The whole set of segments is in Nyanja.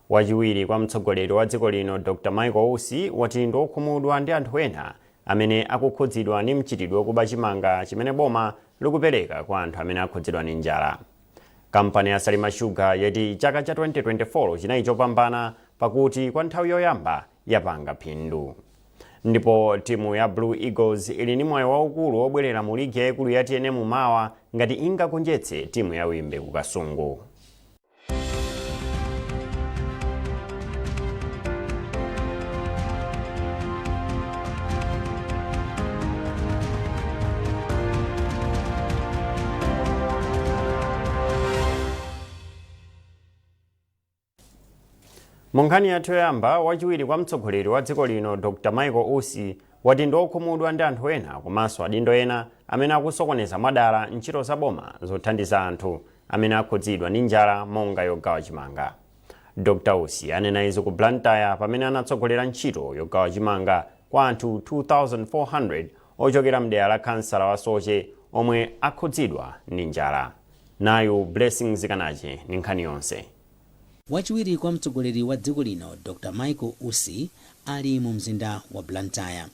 Wachiwiri kwa mtsogoleri wa dziko lino Dr Michael Usi wati ndi okhumudwa ndi anthu ena amene akukhudzidwa ndi mchitidwe wokuba chimanga chimene boma likupereka kwa anthu amene akhudzidwa ndi njala. Kampani ya Salima Sugar yati chaka cha 2024 chinali chopambana pakuti kwa nthawi yoyamba yapanga phindu. Ndipo timu ya Blue Eagles ili ndi mwayi waukulu wobwerera mu ligi yayikulu ya TNM mawa ngati ingagonjetse timu ya Wimbe ku Kasungu. Mu nkhani yathu yoyamba, wachiwiri kwa mtsogoleri wa dziko lino Dr Michael Usi wati ndi okhumudwa ndi anthu ena komanso adindo ena amene akusokoneza mwadala ntchito za boma zothandiza anthu amene akhudzidwa ndi njala monga yogawa chimanga. Dr Usi anena izi ku Blantyre pamene anatsogolera ntchito yogawa chimanga kwa anthu 2400 ochokera mdera la khansala wa Soche omwe akhudzidwa ndi njala. Nayu Blessings Kanache ndi nkhani yonse. Wachiwiri kwa mtsogoleri wa dziko lino Dr Michael Usi ali mu mzinda wa Blantyre.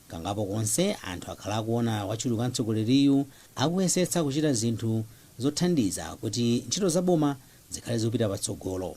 Kangapo konse anthu akhala akuona wachiwiri kwa mtsogoleriyu akuyesetsa kuchita zinthu zothandiza kuti ntchito za boma zikhale zikupita patsogolo.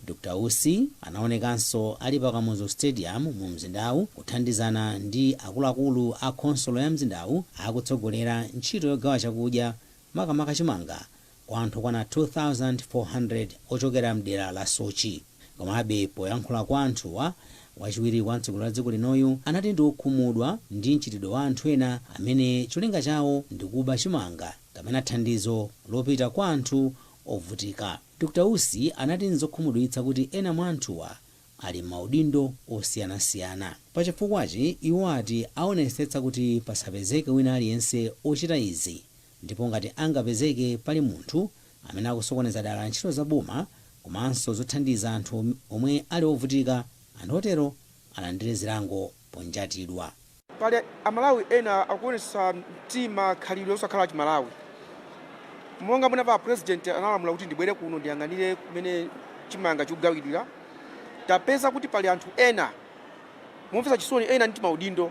Dr Usi anaonekanso ali pa Kamuzu Stadium mu mzindawu kuthandizana ndi akuluakulu a khonsolo ya mzindawu akutsogolera ntchito yogawa chakudya makamaka chimanga kwa anthu okwana 2,400 ochokera mdera la Soche. Komabe poyankhula kwa anthuwa, wachiwiri kwa mtsogoleri wa dziko linoyu anati ndi okhumudwa ndi mchitidwe wa anthu ena amene cholinga chawo ndi kuba chimanga kapena thandizo lopita kwa anthu ovutika. Dr Usi anati nzokhumudwitsa kuti ena mwa anthuwa ali m'maudindo osiyanasiyana. Pachifukwachi, iwo ati aonesetsa kuti pasapezeke wina aliyense ochita izi ndipo ngati angapezeke pali munthu amene akusokoneza dala ntchito za boma komanso zothandiza anthu omwe ali ovutika, anthu otero alandire zilango ponjatidwa. Pali Amalawi ena akuonetsa mtima khalidwe losakhala Chimalawi. Monga munamva, President analamula kuti ndibwere kuno ndiyang'anire kumene chimanga chikugawidwira. Tapeza kuti pali anthu ena, momvetsa chisoni, ena ndi maudindo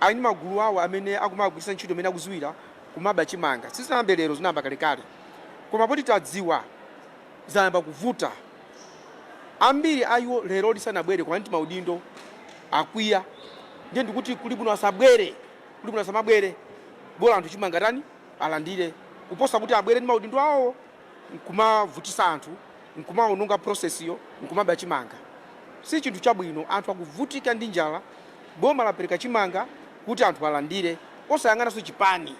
ali ndi magulu awo amene akumagwiritsa ntchito amene akuziwira kumaba chimanga. Sizinayambe lero, zinayamba kalekale, koma poti tadziwa zayamba kuvuta. Ambiri a iwo lero lisanabwere koma ndi maudindo akwiya, ndiye ndikuti kuli bwino asabwere, kuli bwino asamabwere, bola anthu chimanga tani alandire, kuposa kuti abwere ndi maudindo awo nkumavutisa anthu, nkumaononga process yo, nkumaba chimanga. Si chinthu chabwino. Anthu akuvutika ndi njala, boma lapereka chimanga kuti anthu alandire osayang'ananso chipani,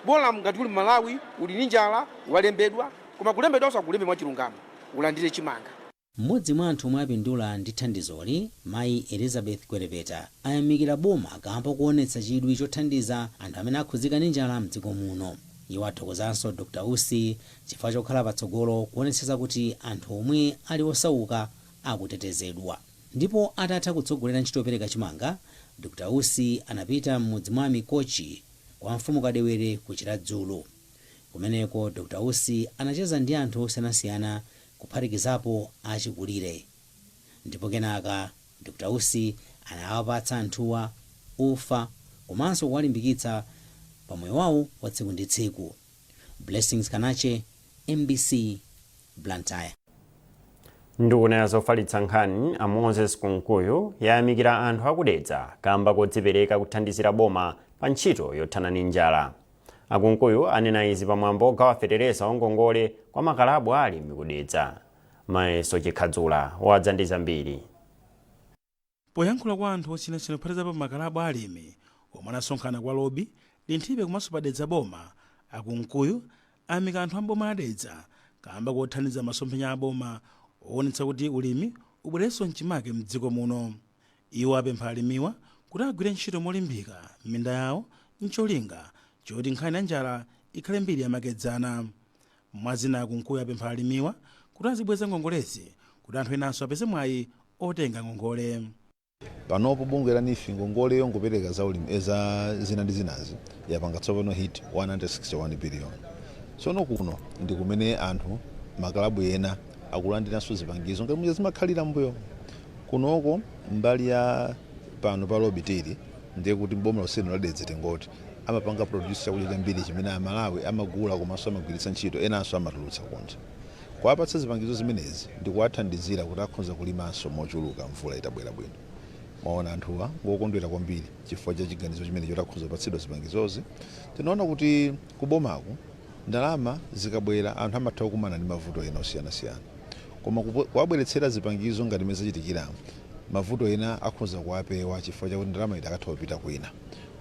bola ngati uli Malawi, uli ndi njala, walembedwa, koma kulembedwa usakulembe mwachilungamo, ulandire chimanga. Mmodzi mwa anthu omwe apindula ndi thandizoli, mayi Elizabeth Kwerepeta, ayamikira boma kamba kuonetsa chidwi chothandiza anthu amene akhudzika ndi njala mdziko muno. Iwo athokozanso Dr Usi chifukwa chokhala patsogolo kuonetsetsa kuti anthu omwe ali osauka akutetezedwa. Ndipo atatha kutsogolera ntchito yopereka chimanga, Dr Usi anapita m'mudzi mwa Mikochi kwa mfumu Kadewere ku Chiradzulu. Kumeneko Dr Usi anacheza ndi anthu osiyanasiyana kuphatikizapo achikulire. Ndipo kenaka Dr Usi anawapatsa anthuwa ufa komanso kuwalimbikitsa pa moyo wawo wa tsiku ndi tsiku. Blessings Kanache, MBC, Blantyre. Nduna ya zofalitsa nkhani a Moses Kunkuyu yayamikira anthu aku Dedza kamba kodzipereka kuthandizira boma pa ntchito yothana ndi njala. A Kunkuyu anena izi pamwambo ogawa fetereza wangongole kwa makalabu a alimi ku Dedza. Mayeso Chikhadzula wadza ndi zambiri. Poyankhula kwa anthu osiyanasiyana kuphatikizapo makalabu a alimi omwe anasonkhana kwa Lobi, Linthipe komanso pa Dedza boma, a Kunkuyu ayamika anthu a m'boma la Dedza kamba kothandiza masomphenya a boma owonetsa kuti ulimi ubwererenso mchimake mdziko muno. Iwo apempha alimiwa kuti agwire ntchito molimbika m'minda yawo ncholinga choti nkhani ya njala ikhale mbiri yamakedzana. Mwazina, a Kunkuyu apempha alimiwa kuti azibweza ngongolezi kuti anthu enanso apeze mwayi otenga ngongole. Panopo bungwe la NEEF ngongole yongopereka za ulimi, za zina ndi zinazi yapanga tsopano hit 161 billion. Tsono kuno ndi kumene anthu makalabu ena Akulandiranso zipangizo ngati muja zimakhalira mbuyo kunoko. Mbali ya pano pa Lobi tili, ndiye kuti mboma lonseno la Dedza tingoti amapanga produce chakudya chambiri chimene Amalawi amagula komanso amagwiritsa ntchito, enanso amatulutsa kunja. Kuwapatsa zipangizo zimenezi ndi kuwathandizira kuti akhoza kulimanso mochuluka mvula itabwera bwino. Mwaona anthuwa ngokondwera kwambiri chifukwa cha chiganizo chimene choti akhoza kupatsidwa zipangizozi. Tinaona kuti kubomaku ndalama zikabwera anthu amatha kukumana ndi mavuto ena osiyanasiyana, koma kuwabweretsera zipangizo ngati mmene zachitikiramo, mavuto ena akhoza kuwapewa chifukwa chakuti ndalama idakatha kupita kwina.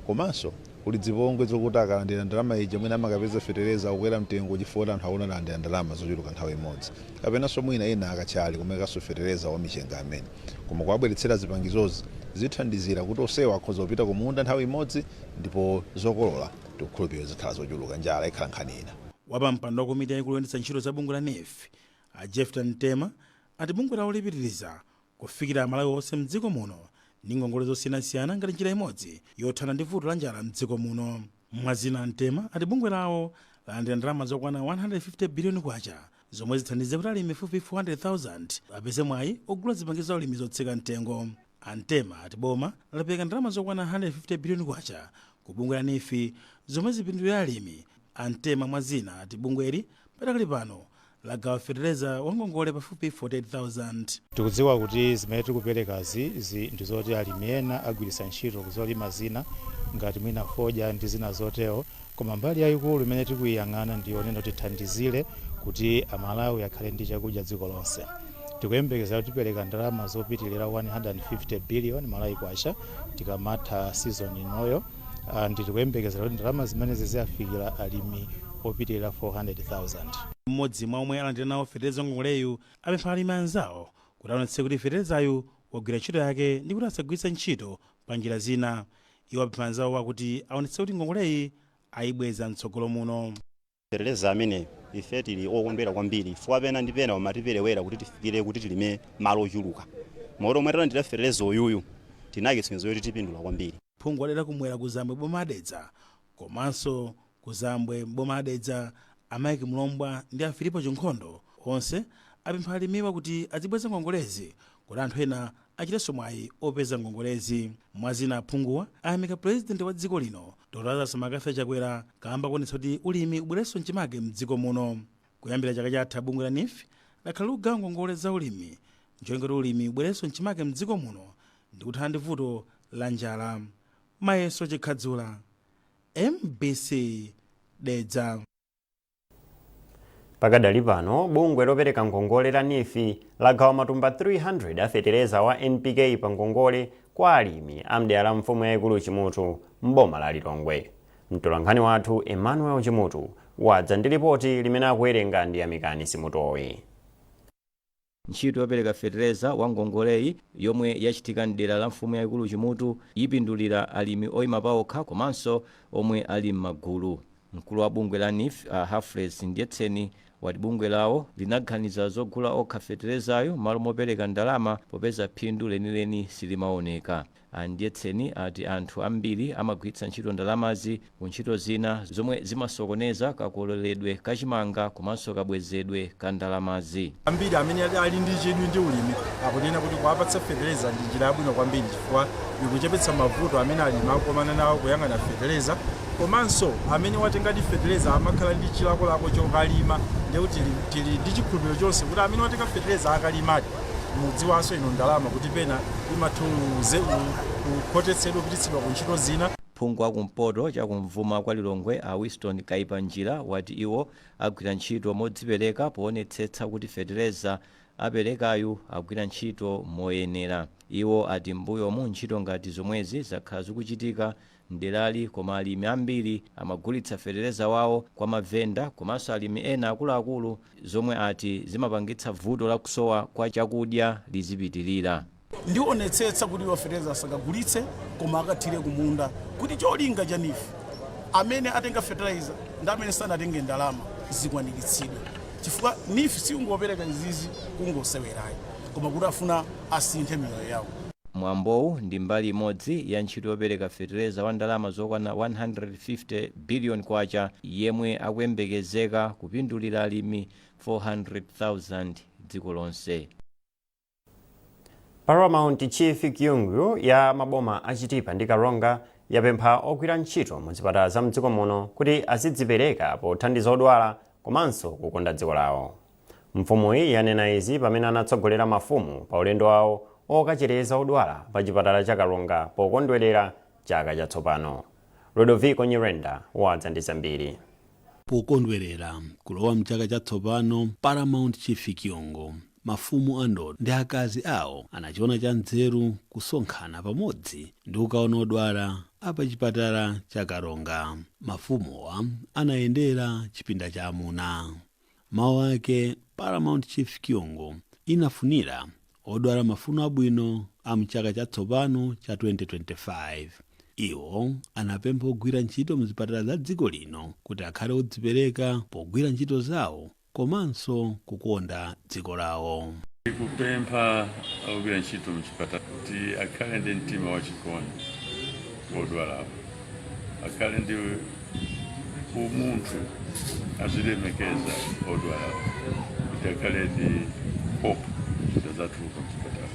Komanso kuli dzipongwe zokuti akalandira ndalama ija mwina amakapeza fetereza akukwera mtengo chifukwa kuti anthu aona alandira ndalama zochuluka nthawi imodzi, kapenanso mwina ena akachali kumekanso fetereza wa michenga amene. Koma kuwabweretsera zipangizozi zithandizira kuti onsewa akhoza kupita kumunda nthawi imodzi, ndipo zokolola tikukhulupirira zikhala zochuluka, njala ikhala nkhani ina. Wapampando wa komiti yayikulu yoyendetsa ntchito za bungwe la NEEF, a Jefton Ntema, ati bungwe lawo lipitiriza kufikira Amalawi onse mdziko muno ndi ngongole zosiyanasiyana ngati njira imodzi yothana ndi vuto la njala mdziko muno. Mwazina, Ntema ati bungwe lawo lalandira ndalama zokwana 150 biliyoni kwacha zomwe zithandize kuti alimi fupi 400,000 apeze mwayi ogula zipangizo za ulimi zotsika mtengo. Antema ati boma lapereka ndalama zokwana 150 biliyoni kwacha ku bungwe la NEEF zomwe zipindulire alimi. Antema mwazina ati bungweli padakali pano lagawa fetereza wangongole pafupi 48,000. Tikudziwa kuti zimene tikuperekazi ndizoti alimi ena agwiritsa ntchito kuzolima zina ngati mwina fodya ndi zina zotero, koma mbali yayikulu imene tikuyiyang'ana ndiyonena kuti tithandizire kuti Amalawi akhale ndi chakudya dziko lonse. Tikuyembekeza kuti tipereka ndalama zopitilira 150 billion Malawi kwacha tikamatha season inoyo, ndi tikuyembekezera kuti ndalama zimenezi ziyafikira alimi opitilira 400,000. Mmodzi mwa omwe alandira nawo fetereza ngongoleyu apempha alimi anzawo kuti aonetse kuti feterezayu wagwira ntchito yake ndi kuti asagwiritse ntchito pa njira zina. Iwo apempha anzawo kuti aonetse kuti ngongoleyi ayibweza mtsogolo muno. Fetereza amene ife tili okondwera kwambiri chifukwa pena ndi pena umatiperewera kuti tifikire kuti tilime malo ochuluka, moti omwe talandira fetereza uyuyu tinake tsimikizo yoti tipindula kwambiri. Phungu wadera kumwera kuzambwe boma adedza komanso kuzambwe boma adedza, a Mike Mlombwa ndi a Filipo Chinkhondo, onse apempha alimiwa kuti azibweza ngongolezi kuti anthu ena achitenso mwayi opeza ngongolezi. Mwazina, aphunguwa ayamika Purezidenti wa dziko lino, Dr Lazarus McCarthy Chakwera, kamba kuonetsa kuti ulimi ubwerenso mchimake mdziko muno. Kuyambira chaka chatha, bungwe la NEEF lakhala likugawa ngongole za ulimi ncholinga kuti ulimi ubwerenso mchimake mdziko muno ndi kuthana ndi vuto la njala. Mayeso Chikhadzula, MBC, Dedza. Pakadali pano bungwe lopereka ngongole la NEEF lagawa matumba 300 a fetereza wa NPK pa ngongole kwa alimi amdera la mfumu yayikulu Chimutu m'boma la Lilongwe. Mtolankhani wathu Emmanuel Chimutu wadza ndi lipoti limene akuwerenga ndi Yamikani Simutowe. Ntchito yopereka fetereza wa ngongoleyi yomwe yachitika mdera la mfumu yayikulu Chimutu ipindulira alimi oyima paokha komanso omwe ali m'magulu. Mkulu wa bungwe la NEEF, a Hafles Ndyetseni, wati bungwe lawo linaganiza zogula okha feterezayo malo mopereka ndalama popeza phindu lenileni silimaoneka. A Ndyetseni ati anthu ambiri amagwiritsa ntchito ndalamazi ku ntchito zina zomwe zimasokoneza kakololedwe kachimanga komanso kabwezedwe ka ndalamazi. Ambiri amene ali ndi chidwi ndi ulimi akunena kuti kuwapatsa fetereza ndi njira yabwino kwambiri chifukwa ikuchepetsa mavuto amene alimi akukumana nawo kuyang'ana fetereza, komanso amene watengadi fetereza amakhala ndi chilakolako chokalima. Ndiye kuti tili ndi chikhulupiriro chonse kuti amene watenga fetereza akalimadi. Mudziwanso ino ndalama kuti pena imatha kukhotetsedwa kupititsidwa ku ntchito zina. Phungu wakumpoto chakumvuma kwa Lilongwe, a Winston Kaipanjira, wati iwo agwira ntchito modzipereka poonetsetsa kuti fetereza aperekayu agwira ntchito moyenera. Iwo ati m'mbuyomu ntchito ngati zomwezi zakhala zikuchitika mderali, koma alimi ambiri amagulitsa fetereza wawo kwa mavenda komanso alimi ena akuluakulu, zomwe ati zimapangitsa vuto la kusowa kwa chakudya lizipitirira. Ndionetsetsa kuti iwo fetereza asakagulitse koma akathire kumunda, kuti cholinga cha NEEF, amene atenga fertilizer ndi amene sanatenge ndalama, zikwaniritsidwe, chifukwa NEEF sikungopereka izizi kungosewerayi, koma kuti afuna asinthe miyoyo yawo. Mwambowu ndi mbali imodzi ya ntchito yopereka fetereza wa ndalama zokwana 150 billion kwacha yemwe akuyembekezeka kupindulira alimi 400,000. Dziko lonse. Paramount Chief Kyungu ya maboma a Chitipa ndi Karonga yapempha ogwira ntchito mu zipatala za mdziko muno kuti azidzipereka pothandiza odwala komanso kukonda dziko lawo. Mfumuyi yanena izi pamene anatsogolera mafumu pa ulendo wawo okachereza odwala pa chipatala cha Karonga pokondwerera chaka chatsopano. Rodoviko Nyirenda wadza ndi zambiri. Pokondwerera kulowa mchaka chatsopano, Paramount Chief Kyungu, mafumu a ndodo ndi akazi awo anachiona cha nzeru kusonkhana pamodzi ndi kukaona odwala apachipatala cha Karonga. Mafumuwa anayendera chipinda cha amuna. Mawu ake, Paramount Chief Kyungu inafunira odwala mafuno abwino a mchaka chatsopano cha 2025. Iwo anapempha ogwira ntchito mzipatala za dziko lino kuti akhale odzipereka pogwira ntchito zawo komanso kukonda dziko lawo. Tikupempha ogwira ntchito mchipatala kuti akhale ndi mtima wachikondi wodwalapo, akhale ndi umunthu, azilemekeza odwalapo kuti akhale ndi hope zazatuluka mchipatala.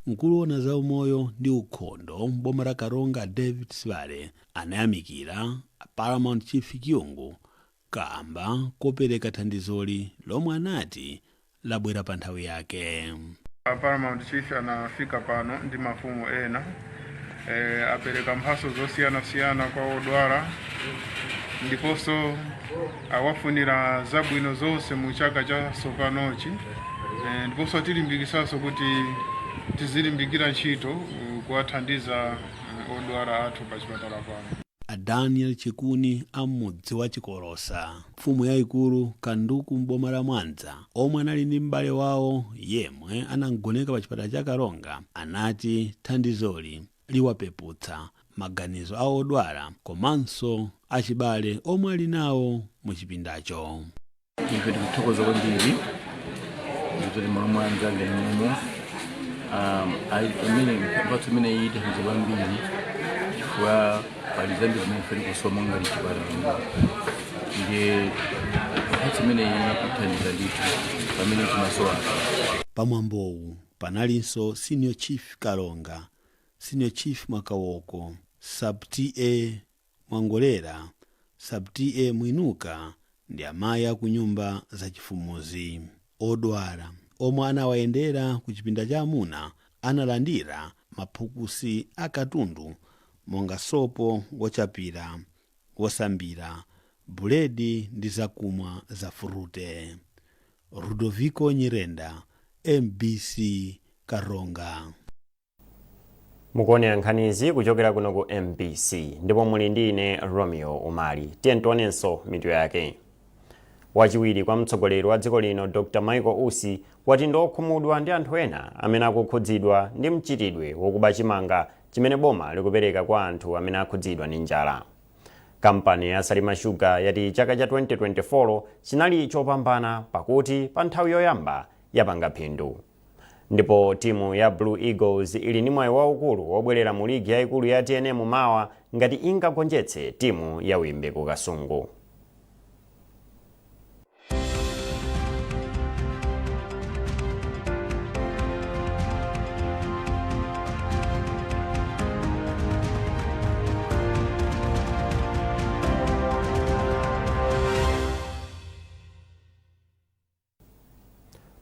Mkulu woona za umoyo ndi ukhondo boma la Karonga, David Sibale, anayamikira Paramount Chief Kyungu kamba kopereka thandizoli lomwe anati labwera pa nthawi yake. Paramount Chief anafika pano ndi mafumu ena, apereka mphaso zosiyanasiyana kwa odwala ndiponso awafunira zabwino zonse mu chaka cha tsopanochi, ndiponso tilimbikisanso kuti tizilimbikira ntchito kuwathandiza odwala athu pa chipatala pano. A Daniel Chikuni amudzi wa Chikorosa, mfumu yayikulu Kanduku m'boma la Mwanza, omwe anali ndi m'bale wawo yemwe anamgoneka pa chipatala cha Karonga, anati thandizoli liwapeputsa maganizo a odwala komanso achibale omwe ali nawo mu chipindacho. Ife tikuthokoza kwambiri ndikuti malo mwa anzanga muno imene mphatso imene ithandiza kwambiri chifukwa pali zambiri zimene ife tikusoma ngati chipatala, ndiye mphatso imene ithandiza ndithu pamene timasowa. Pamwambowu panalinso Senior Chief Kalonga, Senior Chief Mwakawoko, Sub T/A Mwangolera, Sub T/A Mwinuka ndi amayi aku nyumba zachifumuzi. Odwala omwe anawayendera ku chipinda cha amuna analandira maphukusi a katundu monga sopo wochapira, wosambira, buledi ndi zakumwa za furute. Rudoviko Nyirenda, MBC, Karonga. Mukuonera nkhanizi kuchokera kuno ku MBC ndipo muli ndi ine Romeo Umali. Tiye tionenso mitu yake. Wachiwiri kwa mtsogoleri wa dziko lino Dr Michael Usi wati ndi okhumudwa ndi anthu ena amene akukhudzidwa ndi mchitidwe wokuba chimanga chimene boma likupereka kwa anthu amene akhudzidwa ndi njala. Kampani ya Salima Sugar yati chaka cha 2024 chinali chopambana pakuti pa nthawi yoyamba yapanga phindu. Ndipo timu ya Blue Eagles ili ndi mwayi waukulu wobwerera mu ligi yayikulu ya TNM mawa ngati ingagonjetse timu ya Wimbe ku Kasungu.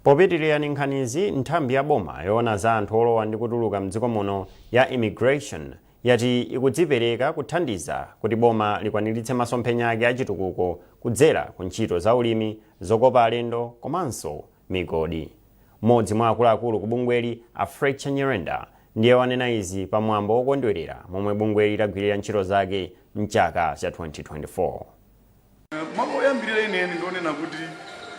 Popitirira ndi nkhanizi, nthambi ya boma yoona za anthu olowa ndi kutuluka mdziko muno ya Immigration yati ikudzipereka kuthandiza kuti boma likwaniritse masomphenya ake achitukuko kudzera ku ntchito za ulimi, zokopa alendo komanso migodi. Mmodzi mwa akuluakulu ku bungweli, a Fletcher Nyirenda, ndiye wanena izi pa mwambo wokondwerera momwe bungweli lagwirira ntchito zake mchaka cha 2024. Mawu oyambirira enieni ndionena kuti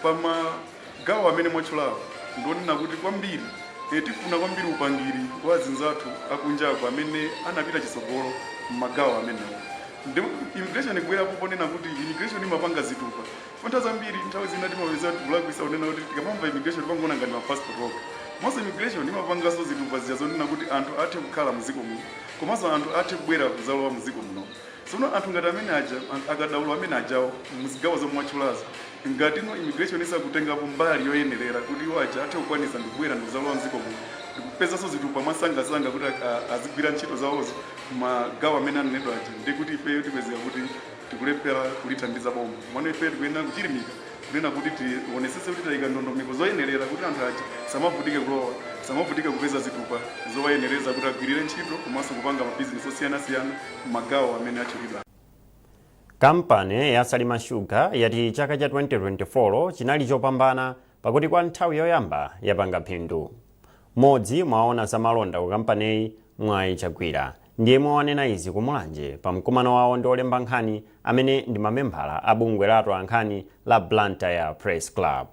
pamagawo amene mwatchulawo, ndionena kuti kwambiri tifuna kwambiri upangiri wa azinzathu akunjako amene anapita chitsogolo m'magawo amenewo. Ndi immigration ikubwerapo ponena kuti immigration imapanga zitupa. Chifukwa nthawi zambiri, nthawi zina timapeza kulakwitsa kunena kuti tikamamva immigration timangoona ngati ma passport okha. Komanso immigration imapanganso zitupa zija zonena kuti anthu athe kukhala mdziko muno, komanso anthu athe kubwera kudzalowa mdziko muno. Tsono anthu ngati amene aja, akadaulo amene ajawo mzigawo zomwe mwatchulazo, Ngati ino immigration isakutengapo mbali yoyenerera kuti iwo aja athe kukwanisa ndikubwera ndikuzalowa mdziko muno ndikupezanso zitupa mwasangasanga kuti azigwira ntchito zawozo magawo amene anenedwa aja, ndikuti ifeyo tipezeka kuti tikulephera kulithandiza boma. Mano ifeyo tikuyenera kuchilimika kunena kuti tionesese kuti tayika ndondomeko zoyenerera kuti anthu aja samavutike kulowa, samavutike kupeza zitupa zowayenereza kuti agwirire ntchito komanso kupanga mabizinesi osiyanasiyana m'magawo amene atchulidwa. Kampani ya Salima Sugar yati chaka cha 2024 chinali chopambana pakuti kwa nthawi yoyamba yapanga phindu. Mmodzi mwa oona za malonda ku kampaniyi, Mwayi Chagwira, ndi yemwe wanena izi ku Mulanje pa mkumano wawo ndi olemba nkhani amene ndi mamembala a bungwe la atolankhani la Blantyre Press Club.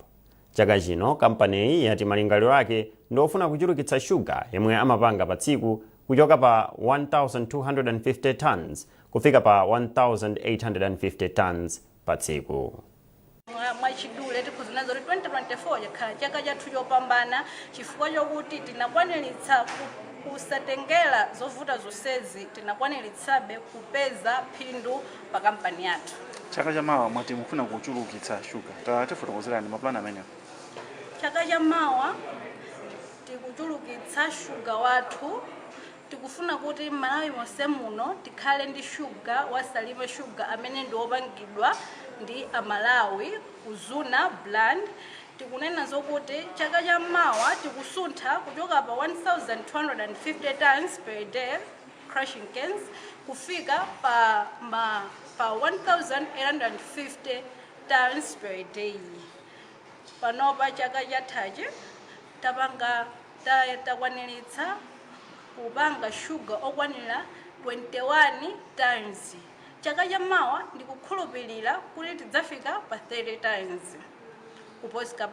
Chaka chino kampaniyi yati malingaliro ake ndi ofuna kuchulukitsa shuga yemwe amapanga pa tsiku kuchoka pa 1,250 tons kufika pa 1,850 tons pa tsiku. Mwachidule tikhoza kunena zoti 2024 chakhala chaka chathu chopambana chifukwa chokuti tinakwaniritsa kusatengera zovuta zonsezi, tinakwaniritsabe kupeza phindu pa kampani yathu. Chaka chamawa mwati mufuna kuchulukitsa shuga, tatifotokozerani mapulani amenewo. Chaka chamawa tikuchulukitsa shuga wathu. Tikufuna kuti m'Malawi monse muno tikhale ndi shuga wa Salima Sugar amene ndi wopangidwa ndi Amalawi ku Zuna brand. Tikunena zokuti chaka cha mawa tikusuntha kuchoka pa 1250 tons per day crushing canes kufika pa 1850 tons per day. Panopa chaka chathachi tapanga takwaniritsa kupanga shuga okwanira 21 tons. Chaka chamawa ndikukhulupirira kuti tidzafika pa 30 tons kuposa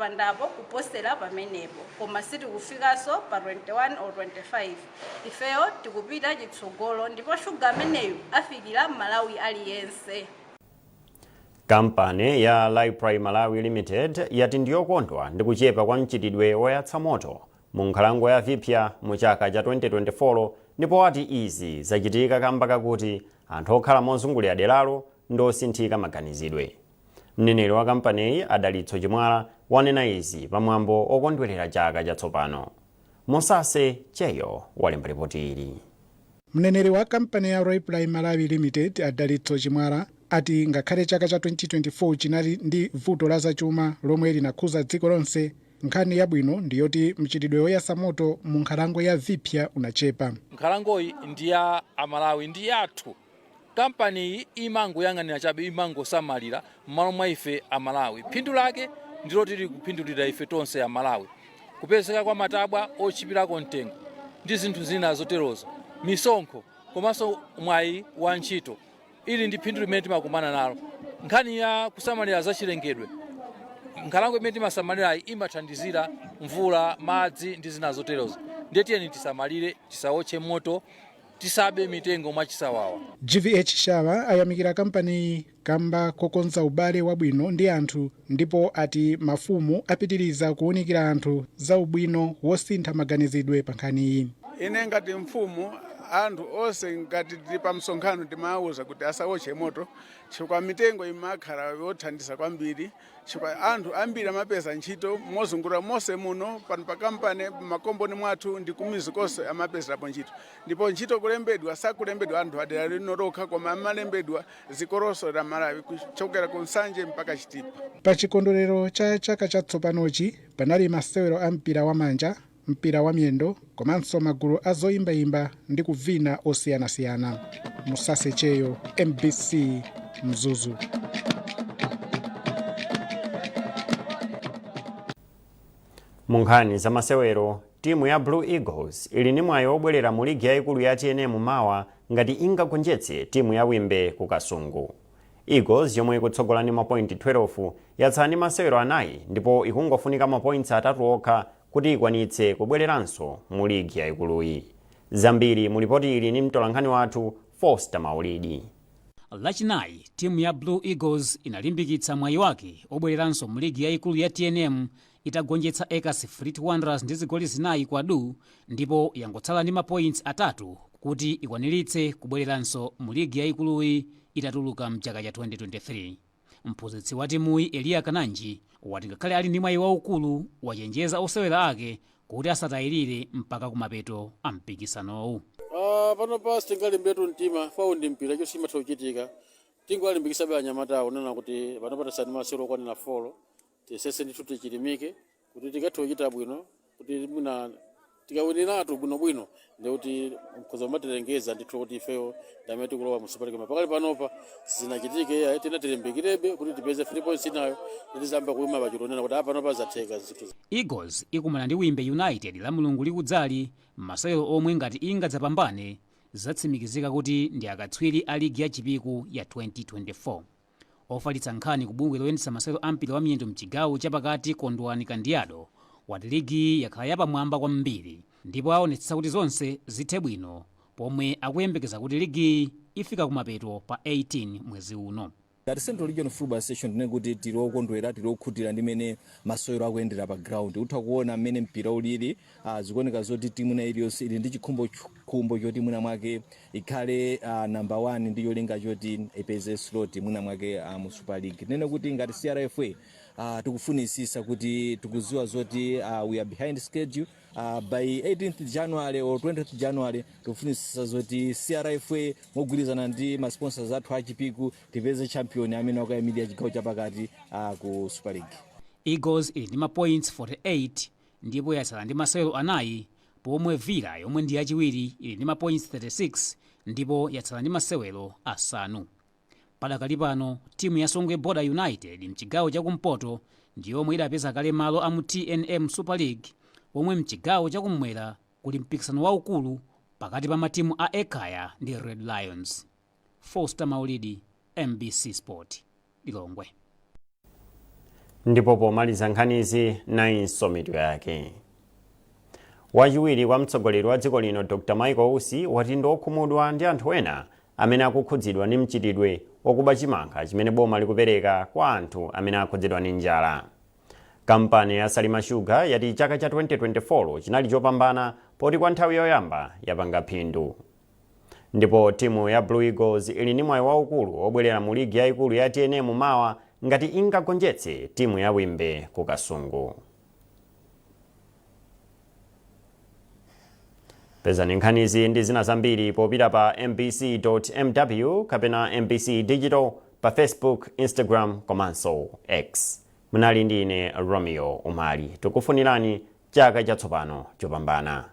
kuposera pamenepo, koma sitikufikanso pa 21 or 25. Ifeyo tikupita chitsogolo ndipo shuga ameneyu afikira Malawi aliyense. Kampani ya Raiply Malawi Limited yati ndiyokondwa ndi kuchepa kwa mchitidwe woyatsa moto mu nkhalango ya Viphya mu chaka cha 2024, ndipo ati izi zachitika kamba kakuti anthu okhala mozungulira deralo ndosinthika maganizidwe. Mneneri wa kampaniyi, Adalitso Chimwala, wanena izi pamwambo okondwerera chaka chatsopano. Mosase Cheyo walemba ripoti ili. Mneneri wa kampani ya Raiply Malawi Limited, Adalitso Chimwala, ati ngakhale chaka cha 2024 chinali ndi vuto la zachuma lomwe linakhuza dziko lonse, nkhani yabwino ndiyoti mchitidwe woyatsa moto mu nkhalango ya Viphya unachepa. Nkhalangoyi ndi ya Amalawi, ndi yathu. Kampaniyi imangoyang'anira chabe, imangosamalira m'malo mwa ife Amalawi. Phindu lake ndilo tili kuphindulira ife tonse Amalawi, kupezeka kwa matabwa otchipirako mtengo ndi zinthu zina zoterozo, misonkho komanso mwayi wa ntchito. Ili ndi phindu limene timakumana nalo. Nkhani ya kusamalira zachilengedwe, nkhalango imene timasamalirayi imathandizira mvula, madzi ndi zina zoterozo. Ndiye tiyeni tisamalire, tisawotche moto, tisabe mitengo mwachisawawa. GVH Shawa ayamikira kampaniyi kamba kokonza ubale wabwino ndi anthu, ndipo ati mafumu apitiriza kuwunikira anthu za ubwino wosintha maganizidwe pa nkhaniyi. Ine ngati mfumu, anthu onse ngati tili pa msonkhano timawuza kuti asawotche moto chifukwa mitengo imakhala yothandiza kwambiri, chifukwa anthu ambiri amapeza ntchito mozungulira monse muno pano pa kampani, makomboni mwathu ndi kumizi konse amapezerapo ntchito. Ndipo ntchito kulembedwa, sakulembedwa anthu adera lino lokha, koma amalembedwa dziko lonse la Malawi kuchokera ku Nsanje mpaka Chitipa. Pa chikondwerero cha chaka chatsopanochi panali masewero a mpira wa manja, mpira wa miyendo komanso magulu a zoyimbayimba ndi kuvina osiyanasiyana. Musase Cheyo, MBC, Mzuzu. Mu nkhani za masewero, timu ya Blue Eagles ili ndi mwayi wobwerera mu ligi yayikulu ya TNM mawa ngati ingagonjetse timu ya Wimbe ku Kasungu. Eagles, yomwe ikutsogola ndi mapointi 12, yatsala ndi masewero anayi ndipo ikungofunika mapoints 3 okha kuti ikwanitse kubwereranso mu ligi yayikuluyi. Zambiri mu lipoti ili ndi mtolankhani wathu Foster Maulidi. Lachinayi, timu ya Blue Eagles inalimbikitsa mwayi wake obwereranso mu ligi yayikulu ya TNM itagonjetsa Ekas Fleet Wanderers ndi zigoli 4 kwa du, ndipo yangotsala ndi mapoints 3 kuti ikwaniritse kubwereranso mu ligi yayikuluyi itatuluka mchaka cha 2023. Mphunzitsi wa timuyi Eliya Kananji wati ngakhale ali ndi mwayi waukulu, wachenjeza osewera ake kuti asatayirire mpaka kumapeto a mpikisanowu. Panopa sitingalimbetu mtima fawo ndi mpira, cho sichimatha kuchitika. Tingowalimbikitsabe anyamatawo nena kuti panopa tasani masewero okwanira 4, tiyesetse ndithu, tichilimike kuti tikathe kuchita bwino, kuti mwina tikawiniratu bwinobwino ndikuti mkhoza kumatilengeza ndithu kuti ifeyo ndamene tikulowa mu Super League. Pakali panopa sizinachitike ayi, tina tilimbikirebe kuti tipeze 3 points inayo, tizamba kuyima pachilonena kuti panopa zatheka zinthu. Eagles ikumana ndi Wimbe United la Mulungu likudzali masewero omwe ngati ingadzapambane zatsimikizika kuti ndi akatswiri a ligi ya Chipiku ya 2024. Ofalitsa nkhani ku bungwe loyendetsa masewero a mpira wa miyendo mchigawo chapakati Kondwani Kandiado wati ligi yakhala yapamwamba kwambiri ndipo aonetsetsa kuti zonse zithe bwino, pomwe akuyembekeza kuti ligiyi ifika kumapeto pa 18 mwezi uno. Ngati Central Region Football Association, tinene kuti tili okondwera, tili okhutira ndi mmene masewero akuyendera pa ground. Utha kuona mmene mpira ulili, zikuoneka zoti timu ina iliyonse ili ndi chikhumbokhumbo choti mwina mwake ikhale number one ndi cholinga choti ipeze slot mwina mwake mu Super League. Tinene kuti ngati CRFA tikufunisisa kuti tikuziwa zoti we are behind schedule. By 18th January or 20th January tikufunisisa zoti CRFA mogwirizana ndi ma sponsors athu achipiku tipeze champion amene akuyimirira chigawo chapakati ku Super League. Eagles ili ndi ma points 48 ndipo yatsala ndi masewero anayi, pomwe Villa yomwe ndi yachiwiri ili ndi ma points 36 ndipo yatsala ndi masewero asanu. Padakali pano timu ya Songwe Border United mchigawo chakumpoto ndi yomwe idapeza kale malo a mu TNM Super League, pomwe mchigawo chakummwera kuli mpikisano waukulu pakati pa matimu a Ekhaya ndi Red Lions. Foster Maulidi, MBC Sport, Lilongwe. Ndipo pomaliza nkhanizi, nayinso mitu yake. Wachiwiri kwa mtsogoleri wa dziko lino Dr Michael Usi wati ndi okhumudwa ndi anthu ena amene akukhudzidwa ndi mchitidwe wakuba chimanga chimene boma likupereka kwa anthu amene akhudzidwa ndi njala. Kampani ya Salima Sugar yati chaka cha 2024 chinali chopambana poti kwa nthawi yoyamba yapanga phindu. Ndipo timu ya Blue Eagles ili ndi mwayi waukulu wobwerera mu ligi yayikulu ya TNM mawa ngati ingagonjetse timu ya Wimbe ku Kasungu. Pezani nkhanizi ndi zina zambiri popita pa mbc.mw kapena MBC Digital pa Facebook, Instagram komanso X. Munali ndi ine Romeo Umali. Tikufunirani chaka chatsopano chopambana.